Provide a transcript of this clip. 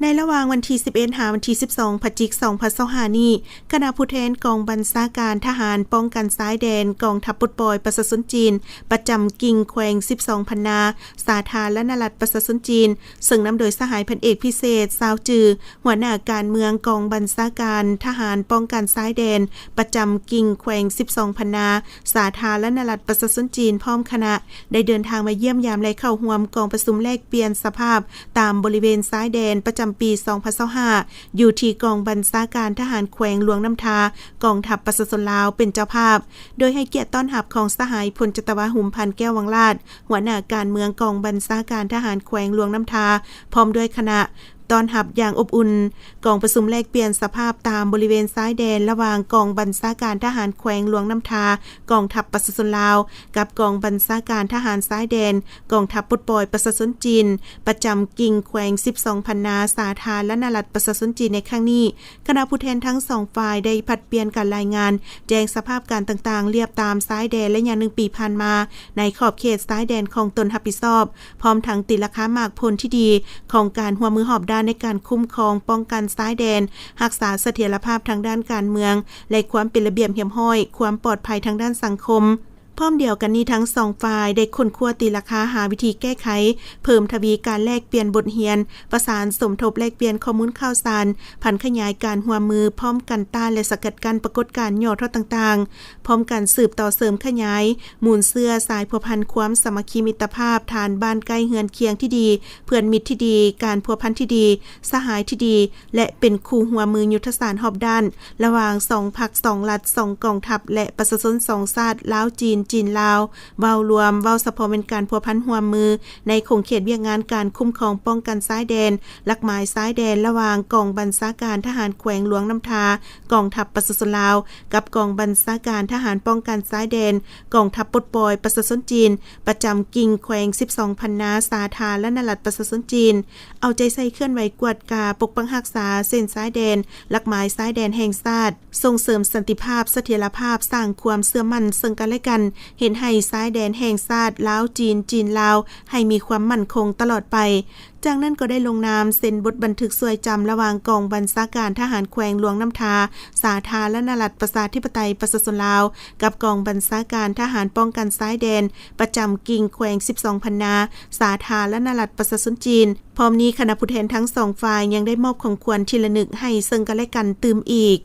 ໃນລະຫວ່າງວັນທີສິບເອັດ ຫາວັນທີສິບສອງ ພະຈິກ ສອງພັນຊາວຫ້ານີ້, ຄະນະຜູ້ແທນກອງບັນຊາການທະຫານປ້ອງກັນຊາຍແດນ ກອງທັບປົດປ່ອຍປະຊາຊົນຈີນ ປະຈຳກິ່ງແຂວງສິບສອງພັນນາ ສາທາລະນະລັດປະຊາຊົນຈີນ, ເຊິ່ງນຳໂດຍສະຫາຍພັນເອກພິເສດ ຊາວຈື່ ຫົວໜ້າການເມືອງກອງບັນຊາການທະຫານປ້ອງກັນຊາຍແດນ ປະຈຳກິ່ງແຂວງສິບສອງພັນນາ ສາທາລະນະລັດປະຊາຊົນຈີນ ພ້ອມຄະນະ ໄດ້ເດີນທາງມາຢ້ຽມຢາມ ແລະ ເຂົ້າຮ່ວມກອງປະຊຸມແລກປ່ຽນສະພາບຕາມບໍລິເວນຊາຍແດນປະຈຳປີສອງພັນຊາວຫ້າ ຢູ່ທີ່ກອງບັນຊາການທະຫານແຂວງຫຼວງນ້ຳທາ, ກອງທັບປະຊາຊົນລາວເປັນເຈົ້າພາບ, ໂດຍໃຫ້ກຽດຕ້ອນຮັບຂອງສະຫາຍພົນຈັດຕະວາ ຫຸມພັນ ແກ້ວວັງລາດ ຫົວໜ້າການເມືອງກອງບັນຊາການທະຫານແຂວງຫຼວງນ້ຳທາ ພ້ອມດ້ວຍຄະນະ ຕ້ອນຮັບຢ່າງອົບອຸ່ນ. ກອງປະຊຸມແລກປ່ຽນສະພາບຕາມບໍລິເວນຊາຍແດນລະຫວ່າງກອງບັນຊາການທະຫານແຂວງຫຼວງນ້ຳທາ ກອງທັບປະຊາຊົນລາວ ກັບກອງບັນຊາການທະຫານຊາຍແດນ ກອງທັບປົດປ່ອຍປະຊາຊົນຈີນ ປະຈຳກິ່ງແຂວງສິບສອງພັນນາ ສາທາລະນະລັດປະຊາຊົນຈີນໃນຄັ້ງນີ້, ຄະນະຜູ້ແທນທັງສອງຝ່າຍໄດ້ຜັດປ່ຽນການລາຍງານ ແຈ້ງສະພາບການຕ່າງໆລຽບຕາມຊາຍແດນໄລຍະໜຶ່ງປີຜ່ານມາ ໃນຂອບເຂດຊາຍແດນຂອງຕົນຮັບຜິດຊອບ, ພ້ອມທັງຕີລາຄາໝາກຜົນທີ່ດີຂອງການຮ່ວມມືຮອບດ້ານໃນການຄຸ້ມຄອງປ້ອງກັນຊາຍແດນ, ຮັກສາສະຖຽນລະພາບທາງດ້ານການເມືອງ ແລະ ຄວາມເປັນລະບຽບຮຽບຮ້ອຍ, ຄວາມປອດໄພທາງດ້ານສັງຄົມ. ພ້ອມດຽວກັນນີ້, ທັງສອງຝ່າຍໄດ້ຄົ້ນຄວ້າຕີລາຄາຫາວິທີແກ້ໄຂ, ເພີ່ມທະວີການແລກປ່ຽນບົດຮຽນ, ປະສານສົມທົບແລກປ່ຽນຂໍ້ມູນຂ່າວສານ, ຜັນຂະຫຍາຍການຮ່ວມມື, ພ້ອມກັນຕ້ານ ແລະ ສະກັດກັ້ນປາກົດການຫຍໍ້ທໍ້ຕ່າງໆ, ພ້ອມກັນສືບຕໍ່ເສີມຂະຫຍາຍມູນເຊື້ອສາຍພົວພັນຄວາມສາມັກຄີມິດຕະພາບ, ຖານບ້ານໃກ້ເຮືອນຄຽງທີ່ດີ, ເພື່ອນມິດທີ່ດີ, ການພົວພັນທີ່ດີ, ສະຫາຍທີ່ດີ ແລະ ເປັນຄູ່ຮ່ວມມືຍຸດທະສາດຮອບດ້ານ ລະຫວ່າງສອງພັກ, ສອງລັດ, ສອງກອງທັບ ແລະ ປະຊາຊົນສອງຊາດ ລາວ-ຈີນ, ຈີນ-ລາວ ເວົ້າລວມ, ເວົ້າສະເພາະແມ່ນການພົວພັນຮ່ວມມືໃນຂົງເຂດວຽກງານການຄຸ້ມຄອງປ້ອງກັນຊາຍແດນ, ຫຼັກໝາຍຊາຍແດນ ລະຫວ່າງກອງບັນຊາການທະຫານແຂວງຫຼວງນ້ຳທາ ກອງທັບປະຊາຊົນລາວ ກັບກອງບັນຊາການທະຫານປ້ອງກັນຊາຍແດນ ກອງທັບປົດປ່ອຍປະຊາຊົນຈີນ ປະຈຳກິ່ງແຂວງສິບສອງພັນນາ ສາທາລະນະລັດປະຊາຊົນຈີນ ເອົາໃຈໃສ່ເຄື່ອນໄຫວກວດກາປົກປັກຮັກສາເສັ້ນຊາຍແດນ, ຫຼັກໝາຍຊາຍແດນແຫ່ງຊາດ, ສົ່ງເສີມສັນຕິພາບ, ສະຖຽນລະພາບ, ສ້າງຄວາມເຊື່ອໝັ້ນເຊິ່ງກັນແລະກັນ, ເຮັດໃຫ້ຊາຍແດນແຫ່ງຊາດ ລາວ-ຈີນ, ຈີນ-ລາວ ໃຫ້ມີຄວາມໝັ້ນຄົງຕະຫຼອດໄປ. ຈາກນັ້ນກໍໄດ້ລົງນາມເຊັນບົດບັນທຶກຊ່ວຍຈຳລະຫວ່າງກອງບັນຊາການທະຫານແຂວງຫຼວງນ້ຳທາ ສາທາລະນະລັດປະຊາທິປະໄຕປະຊາຊົນລາວ ກັບກອງບັນຊາການທະຫານປ້ອງກັນຊາຍແດນ ປະຈຳກິ່ງແຂວງສິບສອງພັນນາ ສາທາລະນະລັດປະຊາຊົນຈີນ. ພ້ອມນີ້, ຄະນະຜູ້ແທນທັງສອງຝ່າຍຍັງໄດ້ມອບຂອງຂວັນທີ່ລະນຶກໃຫ້ເຊິ່ງກັນແລະກັນຕື່ມອີກ.